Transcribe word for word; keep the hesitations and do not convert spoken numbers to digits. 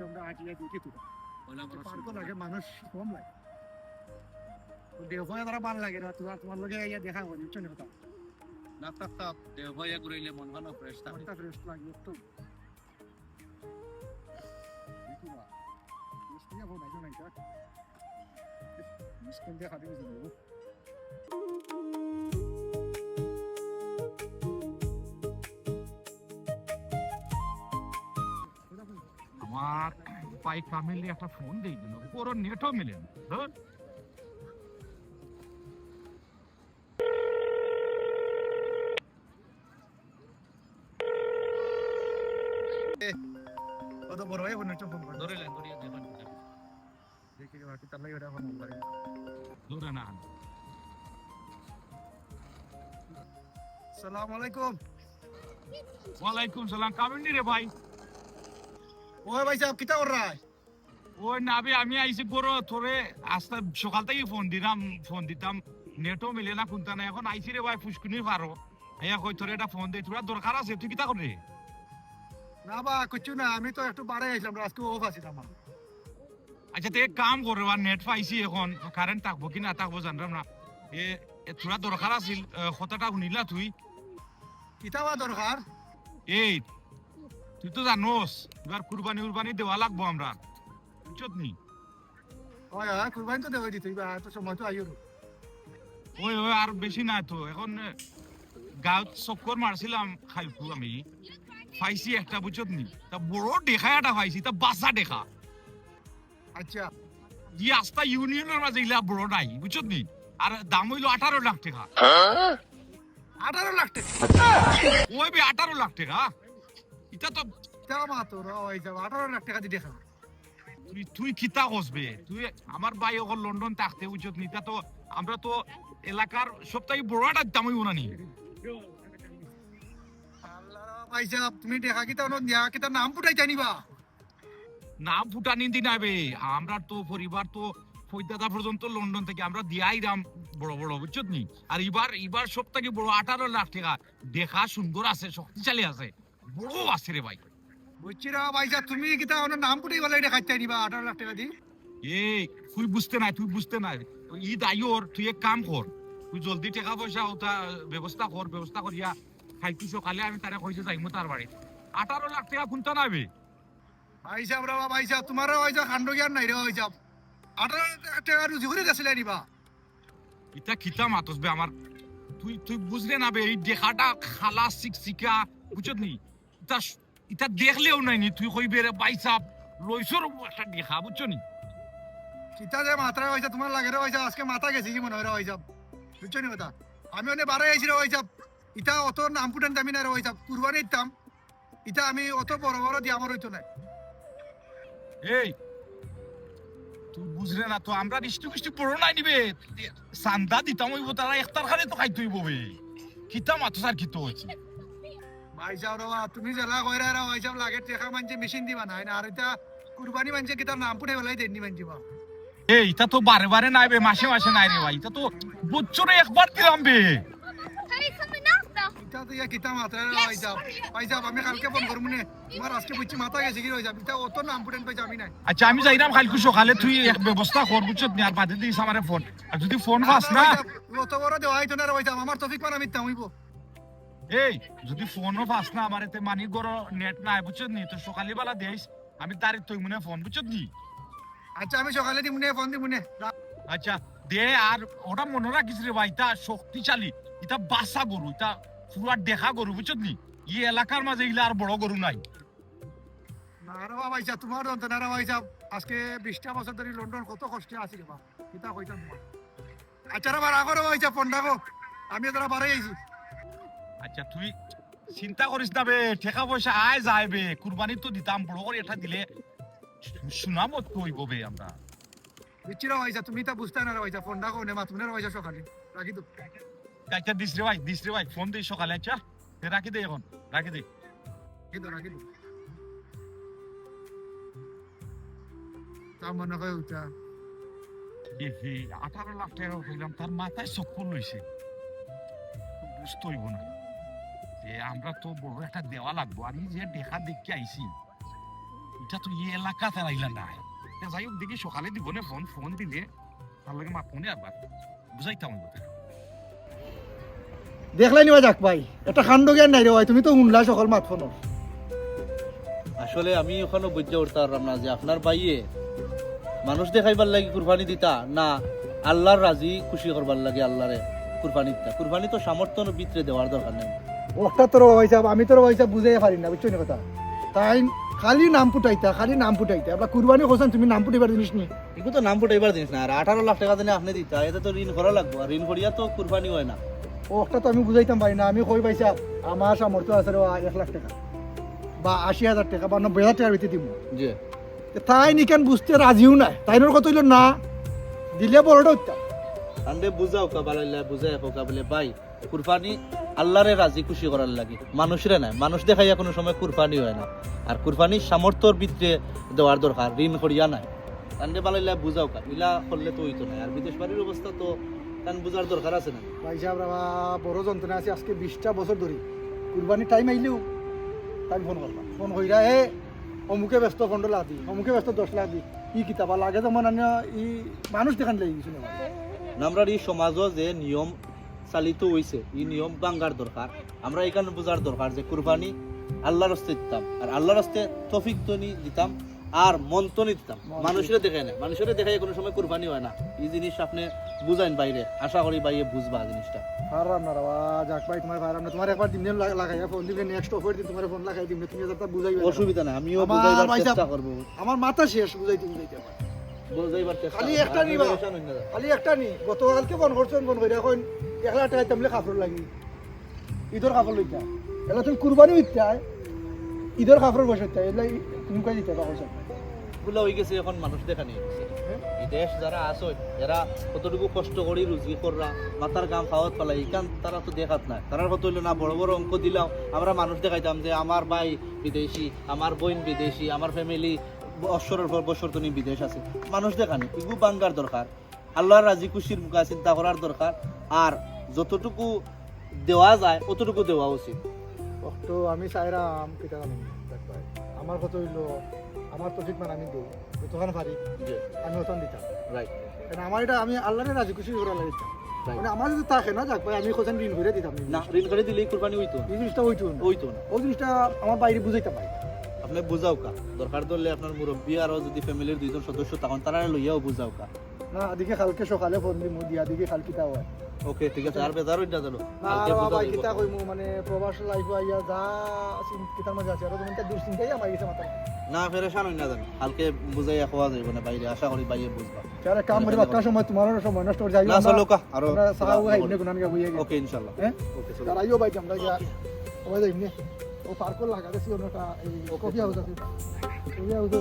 আমরা আটিয়া দেখি তো। পার্কও লাগে, মানুষ কম লাগে। তো দেওবায় তারা ভালা লাগে না, তুমার, তুমার লগে আইয়া দেখা অয়, বুঝছো নি কথা? না, থাক, থাক, দেওবায় ঘুরাইলে মন ভালা fresh থাকে। মনটা fresh লাগে একটু। দেখি না, মিষ্টি এখন আইসো না, এটা। মিষ্টি দিয়ে খাতে গেছে। আমার ভাই কামিলরে একটা ফোন দেই দিন, ওর নেটও মিলে না, ধর। কত বড় ভাই ফোন, একটা ফোন করে। ধরে লেন, ধরিয়া দেখেন। দেখি রে বাকি, তার লাগি ওটা ফোন করে। ধরে না। সালাম আলাইকুম। ওয়ালাইকুম সালাম। কামিল নি রে ভাই? ওই ভাই সাহেব, কিতা কররায়? ওই না বে, আমি আইছি গরো, তোরে আস্তা সকাল থাকি ফোন দিলাম, ফোন দিতাম, নেটও মিলে না, কুন্তা নাই। এখন আইছি রে ভাই, ফুসকুনির পারো। আইয়া কই তোরে একটা ফোন দেই, থুড়া দরকার আছে, তুই কিতা কররে? না বা, কিচ্ছু না, আমি তো একটু বারে আইছিলাম, আজকে off আছিল আমার। আচ্ছা, তে এক কাম কর, আর নেট পাইছি এখন, কারেন্ট থাকবো কি না থাকবো জানলাম না। এ, এ, থুড়া দরকার আছিল, এ, কথাটা হুনিলা তুই? কিতা বা দরকার? এই, তুই তো জানোস, এবার কুরবানি উরবানি দেওয়া লাগবো আমরা, বুঝছত নি? অয়, অয়, কুরবানি তো দেওয়া দিতে হইবে, আর তো সময় তো আইও। ওই, ওই, আর বেশি না তো, এখন, এ, গাঁওত চক্কর মারছিলাম খাইলকু আমি, পাইছি একটা, বুঝছত নি? তা বড় ডেকা একটা পাইছি, তা বাচ্চা ডেকা। আচ্ছা। ই আস্তা ইউনিয়নর মাঝে ইলা বড় নাই, বুঝছত নি? আর দাম অইলো আঠারো লাখ টেকা। আঠারো লাখ টেকা? ওই বে, আঠারো লাখ টেকা। ইটা তো ইটা মাতো রে ভাই সাব, আঠারো লাখ টেকা দি ডেকা। তুই, তুই কিতা কস বে? তুই আমার ভাই অকল লন্ডন থাকতে, বুঝছত নি? ইটা তো আমরা তো এলাকার সব থাকি বড় একটা দাম অইবো না নি? আল্লাহ রে ভাই সাব, তুমি ডেকা কিতা অনো দিয়া কিতা নাম ফুটাইতায় নি বা? নাম ফুটানি দি না বে, আমরার তো পরিবার তো পরদাদা পর্যন্ত লন্ডন থাকি, আমরা দিয়া আইরাম বড় বড়, বুঝছত নি? আর ইবার, ইবার সব থাকি বড় আঠারো লাখ টেকা, ডেকা সুন্দর আছে, শক্তিশালী আছে, বড় আছে রে ভাই। বুঝছি রে ভাই সাব, তুমি কিতা অনো নাম ফুটাইবার লাগি ডেকাইতায় নি বা আঠারো লাখ টেকা দি? এ, তুই বুঝতে নায়, তুই বুঝতে নায়। ঈদ আইওর, তুই এক কাম কর, তুই জলদি টেকা পয়সা ওটা ব্যবস্থা কর, ব্যবস্থা করিয়া কাইলকু সকালে আমি তারে কইছি যাইমু তার বাড়ি। আঠারো লাখ টেকা কুন্তা না বে? ভাই সাব রে বা ভাই সাব, তুমার রে ভাই সাব কাণ্ড জ্ঞান নাই রে ভাই সাব। আঠারো লাখ টেকা রুজি করি গেছিলে নি বা? ইটা কিতা মাতস বে আমার? তুই, তুই বুঝরে না বে, এই ডেকাটা কালা চিকচিকা, বুঝছত নি? ইটা, ইটা দেখলেও নাই নি, তুই কইবে রে ভাই সাব, লইছর একটা ডেকা, বুঝছো নি? কিতা যে মাতরায় ভাই সাব, তুমার লাগে রে ভাই সাব, আজকে মাথা গেছে কি মনে অয় রে ভাই সাব, বুঝছো নি কথা? আমি অনে বারে আইছি রে ভাই সাব, ইটা অত নাম ফুটানি দামি না রে ভাই সাব, কুরবানি দিতাম, ইটা আমি অত বড় বড় দিয়া আমার অইতো নায়। এই, তুই বুঝরে না তো, আমরা ইষ্টি গুষ্টি বড় নায় নি বে। চান্দা দিতাম অইবো, তারা ইফতার খালি তো খাইতে অইবো বে। কিতা মাতস আর কিতা অইছে? ভাই সাব রে বা, তুমি যেলা কইরায় রে ভাই সাব, লাগে টেকা মানষে মেশিন দি বানায় না, আর ইটা কুরবানি মানষে কিতা নাম ফুটাই বেলায় দেইন নি মানষে বা। এই, ইটা তো বারে বারে নায় বে, মাসে মাসে নায় রে ভাই, ইটা তো বছরে একবার দিলাম বে। ইটা তো ইয়া কিতা মাতরায় রে ভাই সাব। ভাই সাব, আমি কাইলকে ফোন করমু নে। তুমার আজকে বুঝছি মাথা গেছে কি রে ভাই সাব, ইটা অত নাম ফুটানি ভাই সাব আমি নাই। আচ্ছা, আমি যাইরাম কাইলকু সকালে, তুই এক ব্যবস্থা কর, বুঝছত নি? আর বাদে দিস আমারে ফোন। আর যুদি ফোন পাস না, ভাই সাব, অত বড় দেওয়া অইতো না রে ভাই সাব, আমার তৌফিক মারা মিথ্যা অইবো। এই, যুদি ফোনও পাস না আমারে, তে মানিক ঘরো নেট নাই, বুঝছত নি? তো সকালে বেলা দেইস, আমি তারিখ থইমু নে ফোন, বুঝছত নি? আচ্ছা, আমি সকালে দিমু নে, ফোন দিমু নে। আচ্ছা, দে, আর ওটা মনো রাখিস রে ভাই, ইটা শক্তিশালী, ইটা বাচ্চা গরু, ইটা পুরা ডেকা গরু, বুঝছত নি? ই এলাকার মাঝে ইলা আর বড় গরু নাই। না রে বা ভাই সাব, তুমার যন্ত্রণা রে ভাই সাব, আজকে বিশটা বছর ধরি লন্ডন কত কষ্টে আছি রে বা, কিতা কইতাম তুমার। আচ্ছা রে বা, রাখো রে বা, ওই যে ফোন রাখো, আমি এরা বারে আইছি। আচ্ছা, তুই চিন্তা করিস না বে, টেকা পয়সা আয় যায় বে, কুরবানি তো দিতাম, বড় করি একটা দিলে সুনাম তো অইবো বে আমরা। বুঝছি রে ভাই, তুমি ইতা বুঝতায় না রে ভাই, ফোন রাখো, নে মাত, মনে রে ভাই, সকালে রাখি তো। আচ্ছা, দিস রে ভাই, দিস রে ভাই, ফোন দিস সকালে, আচ্ছা, রাখি দে এখন, রাখি দে। কিন্তু রাখি দে। তা মনে হয় ওটা। এ হে, আঠারো লাখ টেকা কইলাম, তার মাথায় চক্কর লইছে। বুঝতে অইবো না। যে আমরা তো বড় একটা দেওয়া লাগবো। আর ই যে টেকা দেখিয়া আইছি, ইটা তো ই এলাকাত আর আইলা নায়। তে যাই হোক, দেখি সকালে দিবনে ফোন, ফোন দিলে তার লগে মাতমুনে আবার। বুঝাইতাম অইবো। দেখলায় নি বা জাক ভাই, একটা কাণ্ড জ্ঞান নাই রে ভাই, তুমি তো হুনলা সকল মাত ফোনর। আসলে আমি অখনো বুঝিয়া উঠতাম পারলাম না যে আপনার ভাইয়ে মানুষ দেখাইবার লাগি কুরবানি দিতা, না আল্লাহর রাজি খুশি করবার লাগি আল্লাহরে কুরবানি দিতা। কুরবানি তো সামর্থ্যর ভিতরে দেওয়ার দরকার নাই। ওটা তো রে ভাই সাব, আমি তো রে ভাই সাব বুঝাইয়া পারি না, বুঝছো নি কথা? তাইন খালি নাম ফুটাইতা, খালি নাম ফুটাইতা। আবার কুরবানি কইছইন, তুমি নাম ফুটাইবার জিনিস নি। ইগু তো নাম ফুটাইবার জিনিস না, আর আঠারো লাখ টেকা দিনে আপনে দিতা, এতে তো ঋণ করা লাগবো, আর ঋণ করিয়া তো কুরবানি অয় না। ওটা তো আমি বুঝাইতাম পারি না, আমি কই ভাই সাব, আমার সামর্থ্য আছে রে ভাই, এক লাখ টেকা বা আশি হাজার টেকা বা নব্বই হাজার টেকার ভিতরে দিমু। জি। তে তাইন ইখান বুঝতে রাজিও নায়, তাইনর কথা অইলো না দিলে বড়টা উঠতাম। তানরে বুঝাও কা, বালাইলা বুঝাই কও কা বলে, ভাই, কুরবানি আল্লাহরে রাজি খুশি করার লাগি, মানুষরে নায়। মানুষ দেখাইয়া কোনো সময় কুরবানি অয় না। আর কুরবানি সামর্থ্যর ভিতরে দেওয়ার দরকার, ঋণ করিয়া নায়। তানরে বালাইলা বুঝাও কা, ইলা করলে তো অইতো নায়। আর বিদেশ বাড়ির অবস্থা তো তান বুঝার দরকার আছে না? ভাই সাব, বাবা, বড় যন্ত্রণা আছে, আজকে বিশটা বছর ধরি কুরবানির টাইম আইলেও তাইন ফোন করবা, ফোন কইরা, এ অমুকে ব্যস্ত পনেরো লাখ দি, অমুকে ব্যস্ত দশ লাখ দি, ই কিতা বা লাগে যেমন আনিয়া ই মানুষ দেখান লাগি কিছু না। আমরার ই সমাজও যে নিয়ম চালিত অইছে, ই নিয়ম ভাঙ্গার দরকার। আমরা ইখান বুঝার দরকার যে কুরবানি আল্লাহর রাস্তে দিতাম, আর আল্লাহর রাস্তে তৌফিক তনি দিতাম, আর মন তনি দিতাম। মন মানুষরে দেখাই না, মানুষরে দেখাই কোনো সময় কুরবানি অয় না। ই জিনিস আপনে বুঝাইন ভাইরে, আশা করি ভাইয়ে বুঝবা জিনিসটা। পারলাম না রে বাবা, যাক ভাই, তোমার পারলাম না, তোমার একবার দিমু লা-, লাগাইয়া ফোন দিমু, নেক্সট অফার দিন তোমার ফোন লাগাই দিমু, তুমি যাতে বুঝাইবা না। অসুবিধা নাই, আমিও আমার বুঝাইবার ভাই সাহেব, চেষ্টা করবো। আমার মাথা শেষ, বুঝাইতে বুঝাইতে আমার। বুঝাইবার চেষ্টা খালি করবো। একটা আপনি নিবা। পেরেশান হইন না। খালি একটা নি, গতকালকে ফোন করছইন, ফোন কইরা কইন, এক লাখ টেকা দিতাম বলে কাপড় লাগি, ইদর কাপড় লইতা, এলা তুমি কুরবানি অইতায়, ইদর কাপড় বয়স অইতায়, এলা তুমি কই দিতে পারো? এগুলা অই গেছে অখন মানুষ দেখানি অই গেছে। বিদেশ যারা আছইন, এরা কতটুকু কষ্ট করি রুজি কররা, মাথার ঘাম পাওত ফালাই, ইখান তারা তো দেখাত নায়। তারার কথা অইলো না, বড় বড় অঙ্ক দিলাম, আমরা মানুষ দেখাইতাম যে আমার ভাই বিদেশি, আমার বইন বিদেশি, আমার ফ্যামিলি বছরর পর বছর তনি বিদেশ আছে। মানুষ দেখানি, ইগু ভাঙ্গার দরকার। আল্লাহর রাজি খুশির মুখা চিন্তা করার দরকার। আর যতটুকু দেওয়া যায়, অতটুকু দেওয়া উচিত। তো আমি চাইরাম কিতা জানো নি, দেখ ভাই, আমার কথা অইলো, আমার তৌফিক মান আমি দেই, যতখান পারি জি। আমি অতখান দিতাম। রাইট। কারণ আমার ইটা আমি আল্লাহরে রাজি খুশি করার লাগি দিতাম। রাইট। মানে আমার যদি থাকে না, যাক ভাই, আমি কোথায় ঋণ করিয়া দিতাম নি। না, ঋণ করি দিলে ই কুরবানি অইতো না। এই জিনিসটা অইতো না। অইতো না। ওই জিনিসটা আমার ভাইরে বুঝাইতাম ভাই। আপনে বুঝাও কা, দরকার ধরলে আপনার মুরব্বি আরো যদি ফ্যামিলির দুইজন সদস্য তখন তারারে লইয়াও বুঝাও কা। না, দেখি কালকে সকালে ফোন দিমু, দিয়া দেখি কাল কিতা অয়। ওকে, ঠিক আছে, আর বেজার অইন না জানো। না, কালকে আর বাবা, বুঝা যাইবো। কিতা কইমু, মানে, প্রবাস লাইফ আইয়া যা চিন-, কিতার মাঝে আছে, আর তুমি একটা দুশ্চিন্তাই আমার গেছে মাথা। না, পেরেশান অইন না জানো, কালকে বুঝাইয়া কওয়া যাইবো না ভাইরে, আশা করি ভাইয়ে বুঝবা। আরে কাম করি, বাক্কা সময়, তোমারও সময় নষ্ট করি যাইও। না, আমরা, চলো কা, আরো আমরা চা পুরা খাই খবর। না, গুনান গা হইয়া গেছে। ওকে, ইনশাল্লাহ। হ্যাঁ? ওকে, চলো। তারাইও ভাই, আমরা গিয়া, ওই যাই নে। ও পার্কও লাগা গেছে, অন্যটা, এই কফি হাউস আছে। Coffee house.